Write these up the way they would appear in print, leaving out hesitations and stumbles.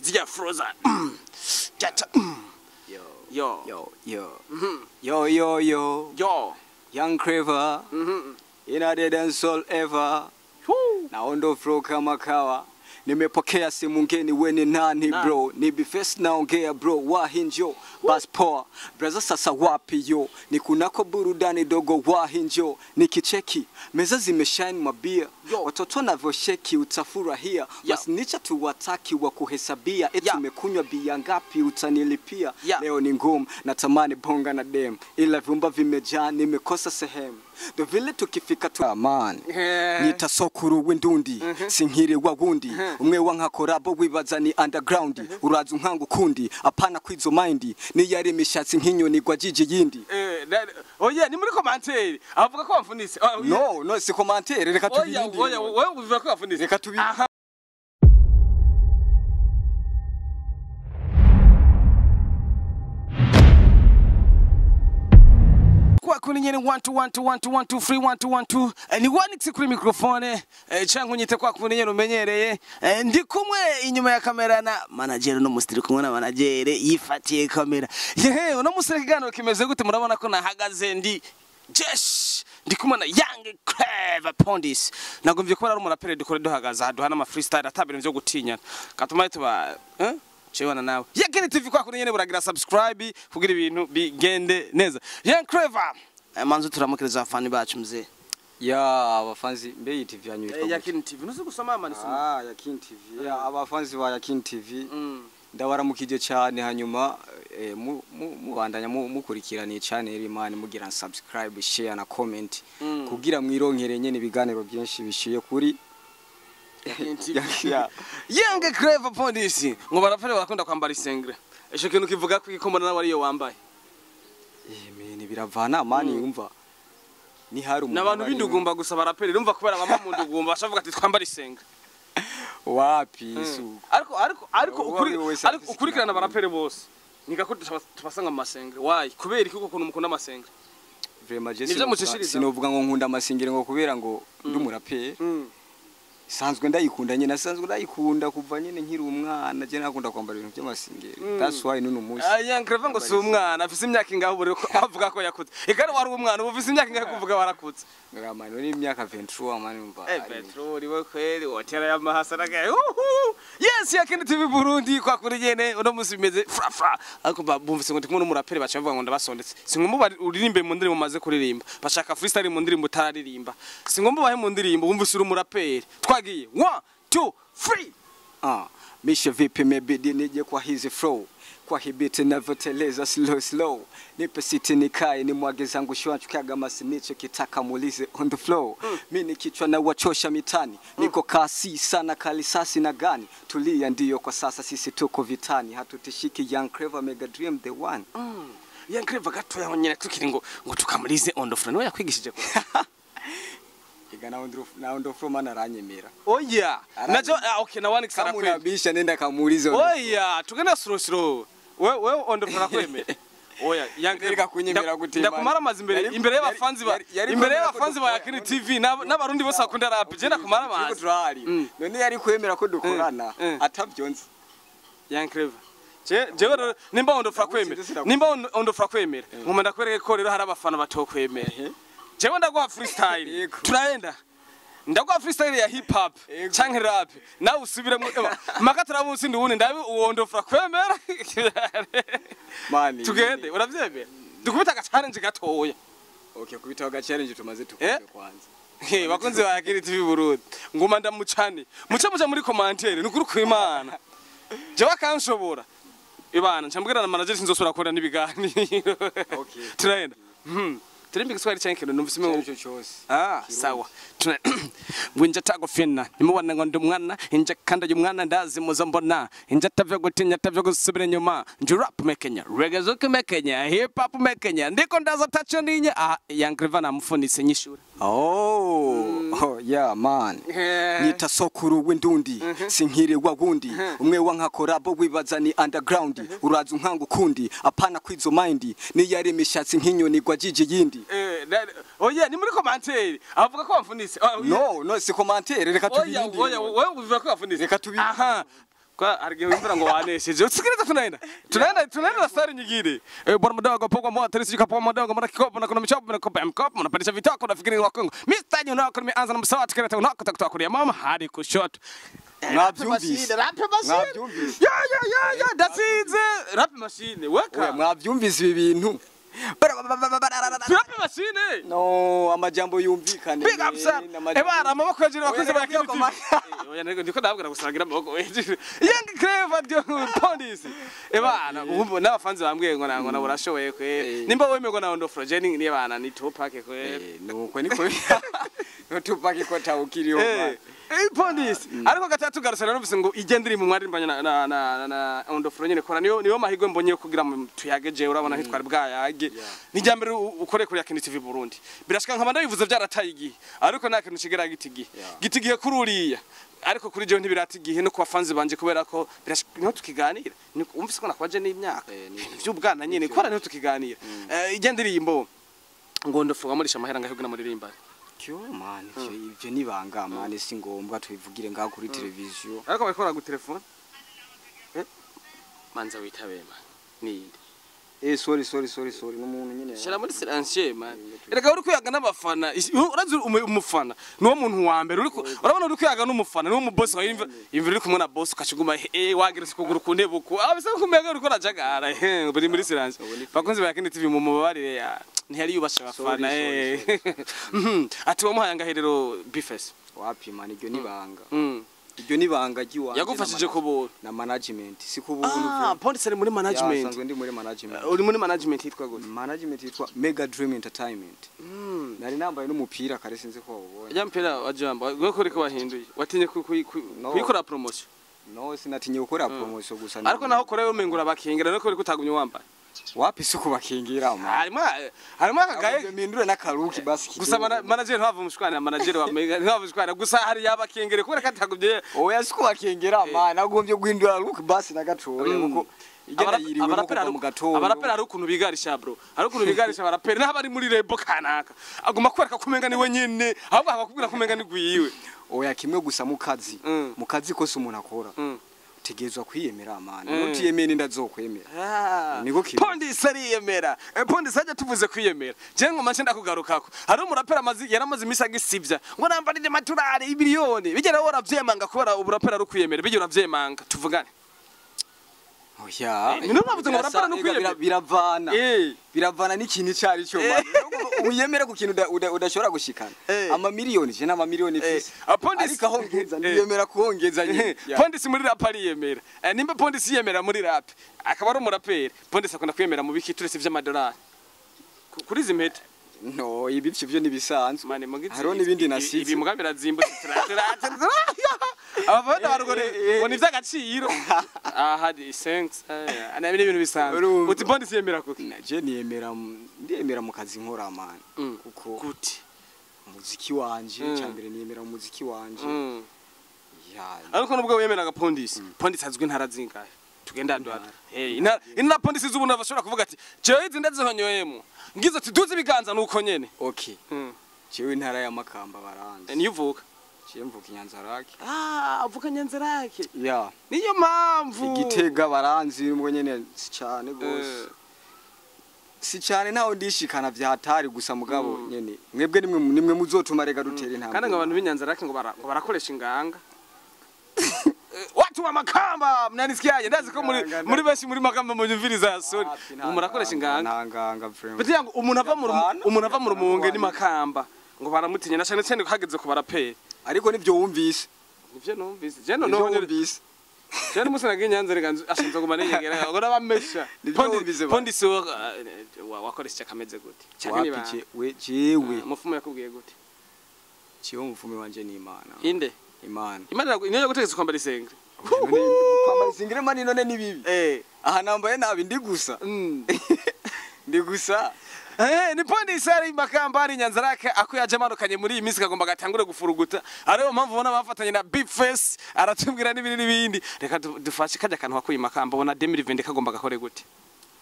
Zirya froza. Jata. Yo. Yo. Yo, yo. Yo, yo, yo. Yo. Young Craver. Ina the dancehall ever. Woo. Na on flow kama kawa. Nimepokea simu ngeni, we ni nani bro? Ni Bface naongea bro, wahinjo bas poa braza, sasa wapi yo? Ni kunako burudani dogo wahinjo, nikicheki meza zimeshine mabia, watoto navyosheki utafurahia, masnicha tuwataki wa kuhesabia, eti umekunywa bia ngapi utanilipia? Leo ni ngumu, natamani bonga na dem, ila vyumba vimejaa, nimekosa sehemu. Ndo vile tukifika tu man nyita sokuru w'indundi sinkiri wa wundi umwe wa nka korabo wibaza ni underground uraza unkanga ukundi apana kwizo mind niyari imishatsi nk'inyoni gwa jiji yindi. Oya, ni muri commentaire avuga ko wamfunitse. No, no, si commentaire, reka tubirinde. Oya, wewe uvuga ko wamfunitse. Reka tubirinde. Kwa kuni nyene 1 2 1 2 1 2 1 2 3 1 2 1 2 ni Wanix kuri microphone, canke unyite kwa kuni nyene umenyereye. Ndi kumwe inyuma ya kamera na manager, no mustiri kumwe na manager yifatiye kamera. Yehe, uno musiri kiganiro kimeze gute? Murabona ko nahagaze ndi Jesh, ndi kumwe na Young Clever Pondis. Nagomvye ko ari umuraperi dukore duhagaze aduha n'ama freestyle atabintu vyo gutinya katuma tuba Chewana nawe. Yakini TV kwa kuni nyene buragira subscribe kugira ibintu bigende neza. Young Clever, manzu turamukiriza abafani bacu mzee. Ya abafanzi mbe iyi TV yanyu yitwa Yakini TV. Nuzi gusoma amani soma. Ah, Yakini TV. Ya abafanzi ba Yakini TV. Ndabaramukije cyane, hanyuma mubandanya mukurikirana channel imani mugira subscribe, share na comment kugira mwironkere nyene ibiganiro byinshi bishiye kuri Yeah. Young Clever Pondis ngo barapere barakunda kwambara isengre. Ico kintu kivuga ko ikomona nawe ariyo wambaye. Mene biravana mani, yumva ni hari umuntu n'abantu b'indugumba gusa barapere urumva kubera bama mu ndugumba bashavuga ati twambara isengre. Wapi isuku. Ariko ukuri ariko ukurikirana barapere bose nigako tubasanga mu masengre. Why? Kubera iki ukuntu mukunda amasengre? Vraiment je sinovuga ngo nkunda amasengre ngo kubera ngo ndi umurapere. Sanzwe ndayikunda nyine, sanzwe ndayikunda kuva nyine nkiri umwana, je nakunda kwambara ibintu by'amasingeri. That's why nuno munsi. Young Clever ngo si umwana, afise imyaka ingahe ubu avuga ko yakutse? Igare wari umwana ubu ufise imyaka ingahe kuvuga warakutse? Ngamano ni imyaka 23 mani umva. 23 uri kweli wotera ya mahasana gaye. Yes, Yakini TV Burundi kwa kuri nyene uno munsi bimeze fra fra. Ariko bumvise ngo ndi kumwe n'umuraperi baca bavuga ngo ndabasondetse. Singomba uririmbe mu ndirimbo maze kuririmba. Bashaka freestyle mu ndirimbo utararirimba. Singomba bahe mu ndirimbo wumvise uri umuraperi. Twagiye 1 2 3. Misha vipi mebidi nije kwa hizi flow kwa hibiti navyoteleza slow slow, nipe siti nikae ni mwage zangu shwa chukaga masinicho kitaka muulize on the flow. Mimi kichwa na wachosha mitani, niko kasi sana kalisasi na gani tulia, ndiyo kwa sasa sisi tuko vitani, hatutishiki. Young Clever Mega Dream the one. Young Clever gato yaho nyene tukiri ngo tukamulize on the flow niwe yakwigishije ko Iga na on the flow mana aranyemera. Oya najo okay na one kama unabisha nenda kamuulize. Oya tugenda slow slow. Wewe on the flow nakwemera. Oya Young Clever kunyemera gute? Ndakumara amazi imbere y'abafanzi ba imbere y'abafanzi ba Yakini TV n'abarundi bose bakunda rap, je ndakumara amazi. None yari kwemera ko dukorana atavyonze. Young Clever je nimba on the flow kwemera, nimba on the flow kwemera ngoma ndakwereke ko rero hari abafana batokwemera. Jewe ndaguha freestyle. Turaenda. Ndaguha freestyle ya hip hop canke rap. Nawe usubiremo maka turabusi ndubundi ndabi uwondo fra kwemera. Mani. Tugende uravyemera. Dukubita aga challenge gatoya. Okay, kubita aga challenge tumaze tukubye kwanza. Bakunzi ba Yakini TV Burundi. Ngoma ndamucane. Muce muce muri commentaire nukuri kw'Imana. Jewe akanshobora. Ibana ncambwira na manager sinzosubira gukora n'ibiganiro. Okay. Turaenda. Turimbi Kiswahili chanke numvise cyo cyose. Sawa. Winja tagofina nimubona ngo ndi umwana inja kanda y'umwana ndazi muzo mbona inja tavyo gutinya tavyo gusubira inyuma nju rap mekenya reggae zoke mekenya hip hop mekenya ndiko ndaza tacho ninya. Young Clever namufunitse nyishura. Oh, yeah man. Nyita sokuru w'indundi sinkiri wa wundi umwe wa nka korabo wibaza ni underground uraza unkanga ukundi apana kwizo mind niyari imishatsi nk'inyoni gwa jiji yindi. Oya ni muri commentaire avuga ko wamfunitse. No, no, si commentaire, reka tubirinde. Oya wewe uvuga ko wamfunitse. Reka tubirinde. Aha. Kwa hari wimvira ngo wanesheje. Usikiliza, tunaenda. Tunaenda, tunaenda na safari nyingine. Eh, bwana mdogo pokwa mwa teresi kapo mdogo mara kikopo na kuna michopo na kopa mkopo unapandisha vitako unafikiri ni wa Kongo. Mr. Nyunako nimeanza na msawa tukaleta unako kutoka kulia mama hadi kushoto. Mwavyumvise. Rap machine. Mwavyumvise. Ya ya ya ya, that's it. Rap machine. Weka. Oya, mwavyumvise ibi bintu. Rap machine. No, amajambo yumvikane. Big up son. Ebara amaboko hejuru bakoze Oya, ba reka Oya, ndiko ndabwira gusangira amaboko hejuru. Young Clever dio Pondis. Ebana umva n'abafanzi bambwiye ngo nango nabo urashoboye kwe. Nimba wemerwa na Ondo Frogeni ni bana ni Tupac kwe. Nuko niko no Tupac ko tawukiriho. Eh, Pondis. Ariko gatatu garusana numvise ngo igenda iri mu mwarimbanya na Ondo Frogeni kora niyo mahigwe mbonye yo kugira mu tuyage je urabona ntitwari bwayage. Ni rya mbere ukore kuri Yakini TV Burundi. Birashika nkaba ndabivuze byarataye igihe. Ariko nta kintu kigera giti igihe. Giti igihe kuri uriya. Ariko kuri jewe ntibirata igihe no kubafanzi banje kubera ko birashika niho tukiganira. Umvise ko nakwaje n'imyaka. Ni- By'ubwana nyene kora niho tukiganira. Ijya ndirimbo ngo ndofuga murisha amahera ngaho kugira muririmba. Kyo man, ivyo nibanga man, si ngombwa tubivugire ngaho kuri televiziyo. Ariko barikora ku telefone. Manza witabe man. Ninde? Sorry, sorry, sorry, sorry, n'umuntu nyene. Shira muri silencieux man. Erega uri kuyaga n'abafana. Urazi umufana niwo muntu wa mbere uri urabona uri kuyaga n'umufana niwo mu boss wawe imvira uri kumwe na boss ukashiguma wagira ukuguru ku ntebe uku. Ah, bisa kumega uri korajagara buri muri silencieux. Bakunzi ba Yakini TV mu mubabarire ya ntiyari yubasha abafana. Sorry, sorry. Ati wamuhaye angahe rero Bface? Wapi man, iryo nibanga. Iryo nibanga ry'iwanje. Yagufashije na ku buntu. Na management, si ku buntu. Ah, Pondis ari muri management. Sanzwe ndi muri management. Uri muri management yitwa gute? Management yitwa Mega Dream Entertainment. Nari nambaye n'umupira kare, sinzi ko wawubonye. Ya mpira wa jamba gwe kuri ko wahinduye watinye No. kuyikora promotion? No, sinatinye gukora promotion gusa. Ariko naho korewe umengura bakingira no kuri kutagumye wambaye. Wapi, si kubakingira man. Harimo akagaye. Mpindure n'akaruki basi Gusa kidogo. Manager ntava umushwana, manager wa Mega ntava umushwana, gusa hari yabakingere kubera ko atagumye. Oya, si kubakingira man, nagombye guhindura look basi na gatoya kuko igenda yiriwe Abaraperi kuva mu gatondo. Abaraperi hari ukuntu bigarisha bro, hari ukuntu bigarisha abaraperi n'aho bari muri label kanaka aguma kwereka ko umenga ni we nyene, ahubwo akakubwira ko umenga ni gwiwe. Oya, kimwe gusa mu kazi. Mu kazi kose umuntu akora, utegerezwa kwiyemera man. Nutiyemera indazokwemera. Niko kiri. Pondis ariyemera. Pondis ajya tuvuze kwiyemera. Je ngoma nce ndakugarukako. Hari umuraperi amazi yaramaze imisi agisivya ngo nambarire maturare ibiliyoni. Bigera wowe uravyemanga kubera uburaperi ari kwiyemera. Bigera uravyemanga tuvugane. Oya. Niyo mpamvu ngo urapera no kwiyemera. Biravana. Biravana n'ikintu icyo ari cyo man. Wiyemere ku kintu udashobora gushikana. Amamiliyoni, je n'amamiliyoni mfise. Ah, Pondis Ariko aho ngeza ndiyemera kuhongeza nyine. Yeah. Pondis muri rap ariyemera. Nimba Pondis yiyemera muri rap akaba ari umuraperi. Pondis akunda kwiyemera mu biki turetse vy'amadolari? Kuri izi mpeta. No, ibi byo nibisanzwe. Mane mugizi. Hariho n'ibindi nasize. Ibi mugambi birazimbutse turatura. Abafana barugore ngo ni ivy'agaciro. Aha di thanks. Ana ibintu bisanzwe. Urumva. Uti Pondis yemera kuki? Je niyemera ndiyemera mu kazi nkora man. Kuko Gute? umuziki wanje, cyambere niyemera mu muziki wanje. Ya. Ariko nubwo wemeraga Pondis, Pondis azwi intara zingahe? Tugenda ndwara. Intara Pondis z'ubu bashobora kuvuga ati jewe izi ndazihonyoyemo. Ngize ati duze ibiganza nuko nyene. Okay. Jewe intara ya Makamba baranze. Niyo uvuka? Jewe mvuka Inyanzarake. Ah, uvuka Nyanzarake. Ya. Niyo mpamvu. Igitega baranzi nubwo nyene si cyane gose. Si cyane ntaho ndishikana vya hatari gusa mugabo nyene. Mwebwe nimwe muzotuma rega dutera intambwe. Kandi ngo abantu b'Inyanzarake ngo barakoresha inganga. Watu wa Makamba mnanisikiaje? Ndazi ko muri benshi muri Makamba munyumviriza, sorry. Wapi, nta Murakoresha inganga. Nta nganga vraiment. Bivuga ngo umuntu ava mu Biravana, umuntu ava mu Rumonge ni biravana. Makamba ngo baramutinya na cyane cyane hageze ku baraperi. Ariko nivyo wumvise. Nivyo numvise. Je no Nivyo no wumvise. Je n'umunsi nagiye Nyanza reka ashinzwe guma ninyegera ngo nabamesha. Nivyo wumvise ba. Pondis wakoresha kameze gute? Cyane Wapi niba. we jewe. Umufumu yakubwiye gute? Jewe umufumu wanje ni Imana. Inde? Imana. Imana niyo yagutegetse kwambara isengeri. Kwambara isengeri mani none ni bibi. Aha nambaye nabi ndi gusa. Ndi gusa. Ni Pondis ari Makamba ari Nyanzarake ako yaje amanukanye muri iyi minsi kagomba gatangure gufuruguta. Ariyo mpamvu ubona bafatanye na Big Face aratubwira n'ibindi n'ibindi. Reka dufashe kajya kantu wakuye Makamba ubona 2020 kagomba gakore gute?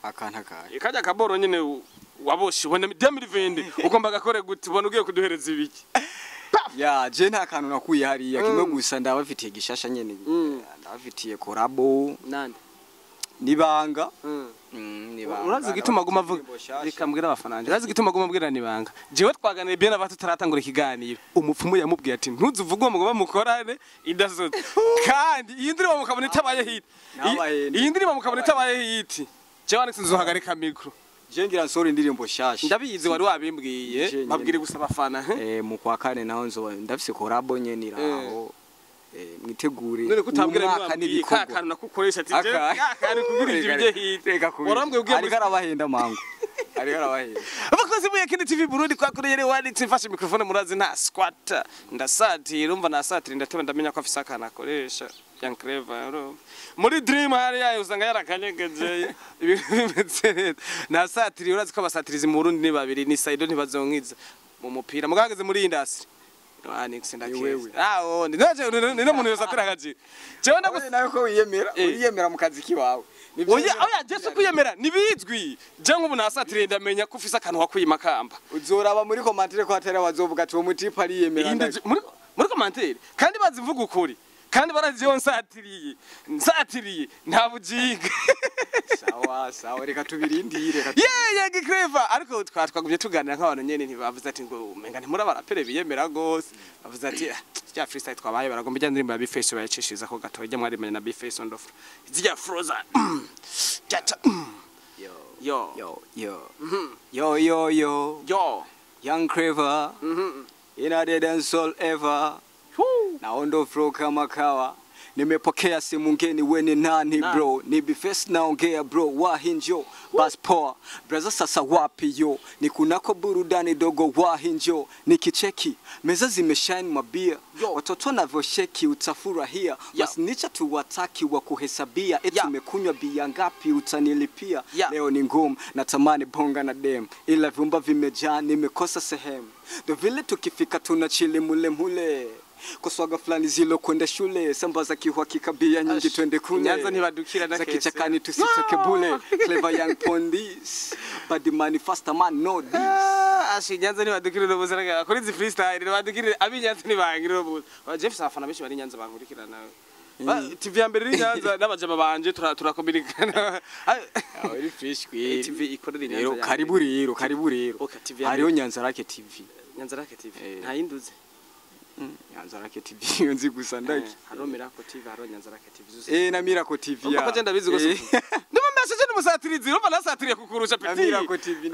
Akantu akaye. Kajya kaboro nyene waboshe ubona 2020 ugomba gakore gute, ubona ugiye kuduhereza ibiki? Paf! Ya, je nta kantu nakuye hariya kimwe gusa, ndabafitiye gishasha nyene, ndabafitiye collabo. Nande? Nibanga. Nibanga. Urazi igituma aguma avuga? Indirimbo shasha. Reka mbwira abafana banje, urazi igituma aguma abwira nibanga? Jewe twaganiriye bien aba tutaratangura ikiganiro, umupfumu yamubwiye ati ntuzuvuge uwo mugomba mukorane idasotse, kandi iyi ndirimbo mukabona itabaye hit, Nabahende. iyi ndirimbo mukabona itabaye hit, jewe Alex nzohagarika micro. Je ngira nsora indirimbo shasha. Ndabizi, wari wabimbwiye. Je nyene. Babwire gusa abafana, he? Mu kwa kane naho nzoba ndafise collabo nyene iraho. Mwitegure. None kutabwira Uyu mwaka niba ka n'ibikorwa. kantu nakukoresha ati jewe Aka. ka kantu kugira ibyo bijye hit. Reka kubira. Warambwiye ugiye Ariko arabahenda mangu. Ariko arabahenda. Abakozi mu Yakini TV Burundi, kwa kuri yere wanditse mfashe microphone, murazi nta squat, ndasatira, umva, nasatira, ndateba, ndamenya ko afise akantu akoresha Young Clever, urumva muri dream hariya usanga yarakanyegeje ibintu bimeze neza. Nasatiriye, urazi ko abasatirizi mu Burundi ni babiri, ni Saido ntibazonkiza mu mupira mugahagaze muri industry Anix. Ni Ndakeza. wewe. Ah, oh, ni naje ni no muntu yosatira akaji jewe ndagusa. Nawe nawe ko wiyemera, uriyemera mu kazi kiwawe. Nivyo Oya. wemera. Oya, jesu kwiyemera nibizwi, je nk'ubu nasatiriye ndamenya ko ufise akantu wakuye makamba. Uzoraba muri commentaire ko hatari abazovuga ati uwo mutipe ariyemera. Iyindi muri commentaire kandi bazivuga ukuri, kandi barazi iyo nsatiriye, nsatiriye nta buginga. Sawa sawa, reka tubirindire, reka Yeah, Young Clever, ariko twagumye tuganira nk'abantu nyene, ntibavuze ati ngo umenga ntimuri abarapere biyemera gose, bavuze ati "Ah, rya freestyle twabaye baragomba ijya ndirimbo ya Bface bayacishiriza ko gato ijya mwarimanye na Bface on the floor zijya frozen jata Yo. Yo. Yo yo. Yo yo yo. Yo. Young Clever. In a dead and soul ever. Woo. Naondo flow kama kawa. Nimepokea simu ngeni, we ni nani bro? Ni Bface naongea bro, wahinjo bas poa braza, sasa wapi yo? Ni kunako burudani dogo wahinjo, nikicheki meza zimeshine mabia, watoto navyosheki utafurahia, wasnicha tuwataki wa kuhesabia eti umekunywa bia ngapi utanilipia. Leo ni ngumu, natamani bonga na dem, ila vyumba vimejaa, nimekosa sehemu. Ndo vile tukifika tunachili mule mule kwa swaga fulani zilo kwenda shule, sambaza kiuhakika bia nyingi twende kule. Nyanza ntibadukira na za kese. kichakani tusitoke bule. Clever young pondis, bad money faster man no this. Ah, ashi Nyanza ntibadukira urubuza rega kuri izi freestyle ntibadukira abi Nyanza ntibangira urubuza. Ba Jeff abafana benshi bari Nyanza bankurikirana. TV ya mbere iri Nyanza n'abajama banje turakominikana. Uri fresh. TV ikorera i Nyanza Rero ya karibu rero, karibu rero. Okay, TV ya Hariho Nyanza Rake TV. Nyanza Rake TV. Nta yindi uzi? Nyanza Rake TV iyo nzi gusa ndaki. Hariho Miracle TV, hariho Nyanza Rake TV zose. Na Miracle TV. Urumva ko je ndabizi gose. Ndumva mbese je n'umusatirizi, urumva nasatiriye kukurusha Na petit. Miracle TV.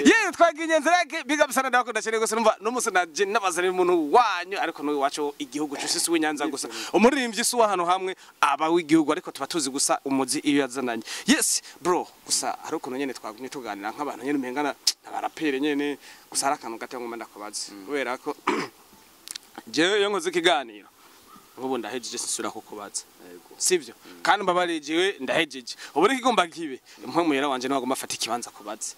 Yewe twagiye Nyanza Rake, big up sana, ndakunda cyane gose, numva n'umunsi naje nabazana umuntu wanyu, ariko n'uyu wacu igihugu cyose si uw'Inyanza gusa. Umuririmbyi si uw'ahantu hamwe, aba w'igihugu, ariko tuba tuzi gusa umuzi iyo yazananye. Yes bro, gusa hari ukuntu nyene twagumye tuganira nk'abantu nyene umengana abarapere nyene, gusa hari akantu gato ngomba ndakubaza, kubera ko jewe iyo nkoze ikiganiro nk'ubu ndahejeje sinsubira kukubaza, sivyo? Kandi mbabariye jewe ndahejeje, ubu ni kigomba kibe mpwe muyera wanje niwe agomba afata ikibanza kubaza.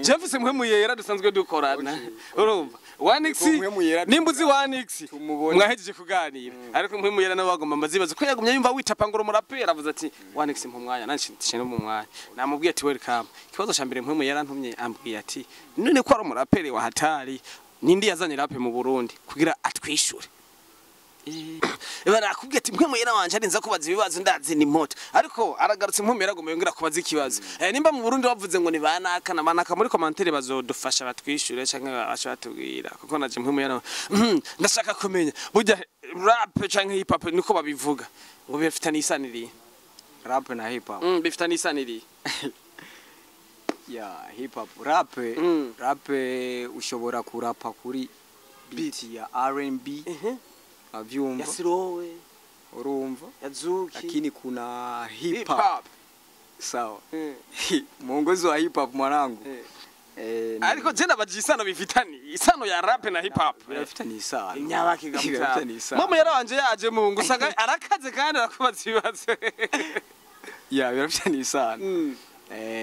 Je mfise mpwe muyera dusanzwe dukorana, urumva Wanix. Niko Mpwemu Yera. Nimba uzi Wanix. Tumubone. Mwahejeje kuganira, ariko mpwe muyera nawe agomba mbazibaza ko yagumye yumva witapa ngo umuraperi, avuze ati Wanix mpa umwanya nanje nshine mu mwanya, namubwiye ati welcome. Ikibazo ca mbere mpwe muyera ntumye ambwiye ati none ko ari umuraperi wa hatari, nindi yazanye rap mu Burundi kugira atwishure. Eba nakubwiye ati mpwe muyera wanje arinza kubaza ibibazo, ndazi ni moto, ariko aragarutse mpwe muyera agomba yongera kubaza ikibazo. Nimba mu Burundi bavuze ngo ni banaka na banaka, muri commentaire bazodufasha batwishure canke babasha batubwira, kuko naje mpwe muyera ndashaka kumenya burya rap canke hip hop niko babivuga ngo bifitanye isaniriye. Rap na hip hop. Bifitanye isaniriye. Ya hip hop rap. Rap ushobora kurapa kuri beat ya R&B, avyumva? Ya Sirowe. Urumva? Ya Zuki. Lakini kuna hip hip hop, hop. Sawa. Mwongozi wa hip hop mwanangu. Ariko je nabaje isano bifitanye, isano ya rap na hip hop. Birafitanye isano. Nyabaki. Birafitanye isano. Mama yarabanje yaje mu ngo usanga arakaze kandi arakubaza ibibazo. Ya, birafitanye isano.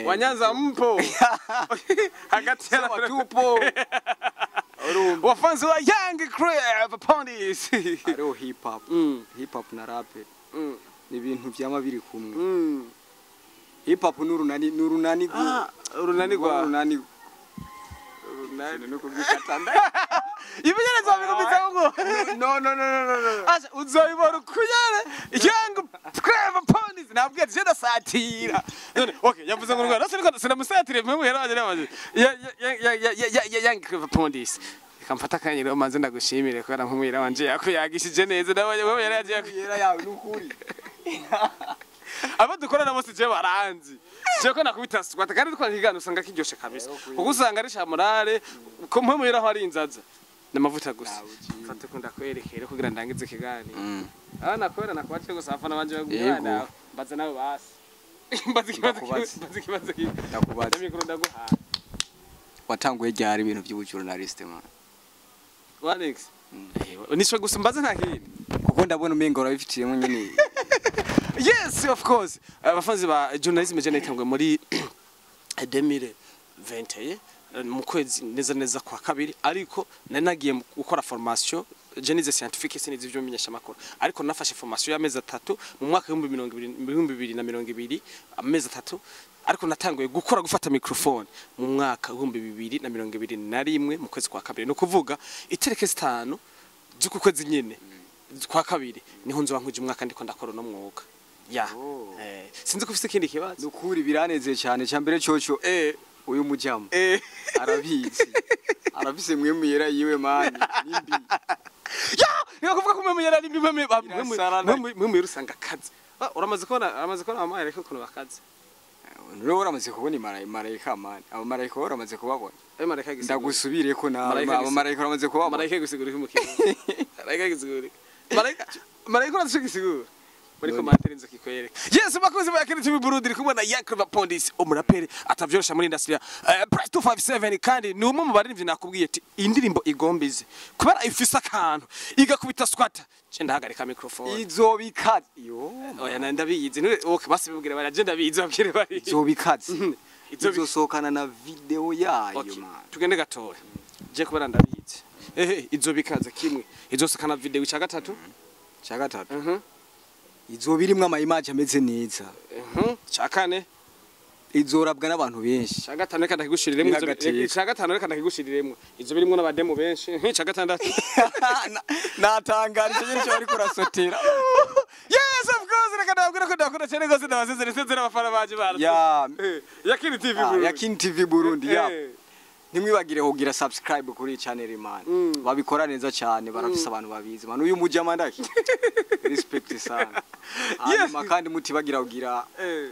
Wanyanza mpo hagati Sema tupo. Urumva? Wafanzi wa Young Crave Pondis. Hariho hip hop. Hip hop na rap ni ibintu vyama biri kumwe. Hip hop n'urunani, n'urunani Ah, urunani rwa urunani urunani no kubikata. Ibinyene nzobigumiza ngo. No, no, no, no, no, no. Asha uzoyibona ukuyane Young Clever Pondis nabwiye ati ndasatira. None okay, yavuze ngo ndwara niko sinamusatire mwe muhera wanje namaze. Ya ya ya ya ya ya Young Clever Pondis. Reka mfata akanya rero manze ndagushimire kubera nk'umwira wanje yakuyagishije neza nawe wewe yari yagiye Yera yawe nukuri. Abo dukorana bose je baranzi je ko nakubita squat kandi twakigana usanga kiryoshe kabisa, kuko usanga ari shamurare ko mwe muhera aho ari inzaza n'amavuta gusa. Fate ko ndakwerekere kugira ndangize ikiganiro. Ah, nakubera nakwace gusa afana banje bagumwana mbaza nawe basi mbaza ikibazo kimwe, Ndakubaza. mbaza ikibazo kimwe. Ndakubaza. Mikoro ndaguhaye. Watanguye ryari ibintu by'ubujournaliste, man? Alex, niswe gusa mbaza nta kindi. Kuko ndabona umengo urabifitiyemo nyine. Yes, of course. Abafanzi ba journalism, je nitangwe muri 2021 mu kwezi neza neza kwa kabiri, ariko nari nagiye mu gukora formation. Je nize scientifique, sinize ivyo menyesha makuru, ariko nafashe formation y'amezi 3 mu mwaka 2020, amezi 3, ariko natanguye gukora gufata microphone mu mwaka 2021 mu kwezi kwa kabiri, no kuvuga itariki 5 z'uku kwezi nyene kwa kabiri niho nzoba nkuje umwaka ndiko ndakora no mwuga ya. Oh. Sinzi ko ufise ikindi kibazo. Nukuri biranezeye cyane. Cyambere coco, uyu mujama arabizi, arafise mwe yera yiwe, man, nimbi. Ya, ni kuvuga ko mwe yari mwe mwe Irasarana. mwe mwe rusanga kazi. Ah, uramaze kubona abamarayika ukuntu bakaze? Rero uramaze kubona imarayika, man, abamarayika uramaze kubabona? Ayo marayika gisigura. Ndagusubire ko nawe. Marayika Abamarayika uramaze kubabona? Marayika gisigura iki mu kirundi? Marayika gisigura iki? Marayika urazi gisigura muri None. commentaire inzu kikwereka. Yes, bakuzi ba Kiri TV Burundi, kumwe na Yakova Pondis, umuraperi atavyorosha muri industry ya Press 257, kandi ni umwe mu baririmbyi nakubwiye ati indirimbo igombize kubera ifise akantu igakubita squat je ndahagarika microphone. Izobikaze yo. Oya, na ndabizi. Okay, basi bibwire bari je ndabizi, babwire bari. Izobikaze. Izosohokana na video yayo. Okay. Man. Tugende gatoya je kubera ndabizi. Ehe, izobikaze kimwe, izosokana video, ica gatatu? Cya gatatu, izoba irimwo ama image ameze neza. Ca kane? Izorabwa n'abantu benshi. Ca gatanu reka ndakigushiriremwo. N'agateka. Ica gatanu reka ndakigushiriremwo, izo birimwo n'abademu benshi. Ica gatandatu? Natangarije nyine icyo bariko urasotera. Yes, of course, reka ndababwira ko ndabakunda cyane rwose, ndabasezera nsezera abafana banje bara Ya. Yakini TV Ah, Burundi. Yakini TV Burundi ya. Ntimwibagire kugira subscribe kuri iyi channel, man. Babikora neza cyane, barafise abantu babizi, man. Uyu mujama ndaki respect sana. Hanyuma kandi mutibagira kugira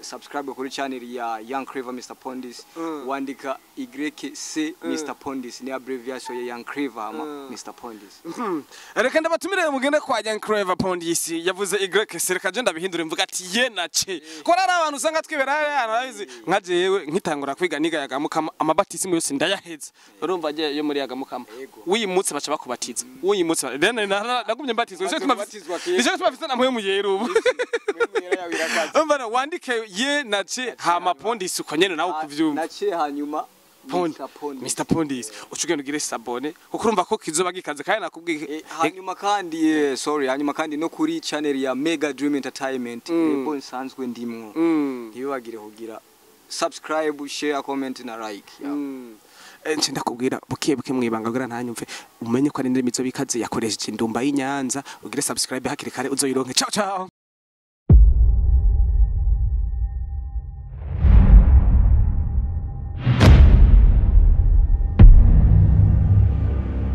subscribe kuri channel ya Young Clever Mr Pondis. Wandika YC Mr Pondis, ni abbreviation ya Young Clever ama Mr Pondis. Reka ndabatumire mugende kwa Young Clever Pondis. Yavuze Y, reka je ndabihindure mvuga ati ye na C, ko ari abantu usanga twibera hariya narabizi. Nka jewe nkitangura kwiga niga yagamukama, amabatisimu yose ndayaheza. Urumva je yo muri yagamukama Yego. wiyimutse baca bakubatiza wiyimutse. Rero nagumye mbatizwa. Nico gituma Batizwa kenshi. nico gituma mfise na mpwemu yera ubu. Mwemu yera yawe irakaze. Umva no, wandike ye na C hama Pondis uko nyene nawe ukuvyumva. Na C hanyuma Pond, Mr Pondis. Mr Pondis, uca ugenda ugire s'abonner kuko urumva ko kizoba gikaze kandi nakubwiye. Hanyuma kandi sorry, hanyuma kandi no kuri channel ya Mega Dream Entertainment, bo nsanzwe ndimwo, ntibibagire kugira subscribe, share, comment na like, yeah. Nce ndakubwira buke buke mwibanga kugira ntanyumve, umenye ko ari indirimbo izo bikaze yakoresheje indumba y'Inyanza. Ugire subscribe hakiri kare uzoyironke. Ciao ciao.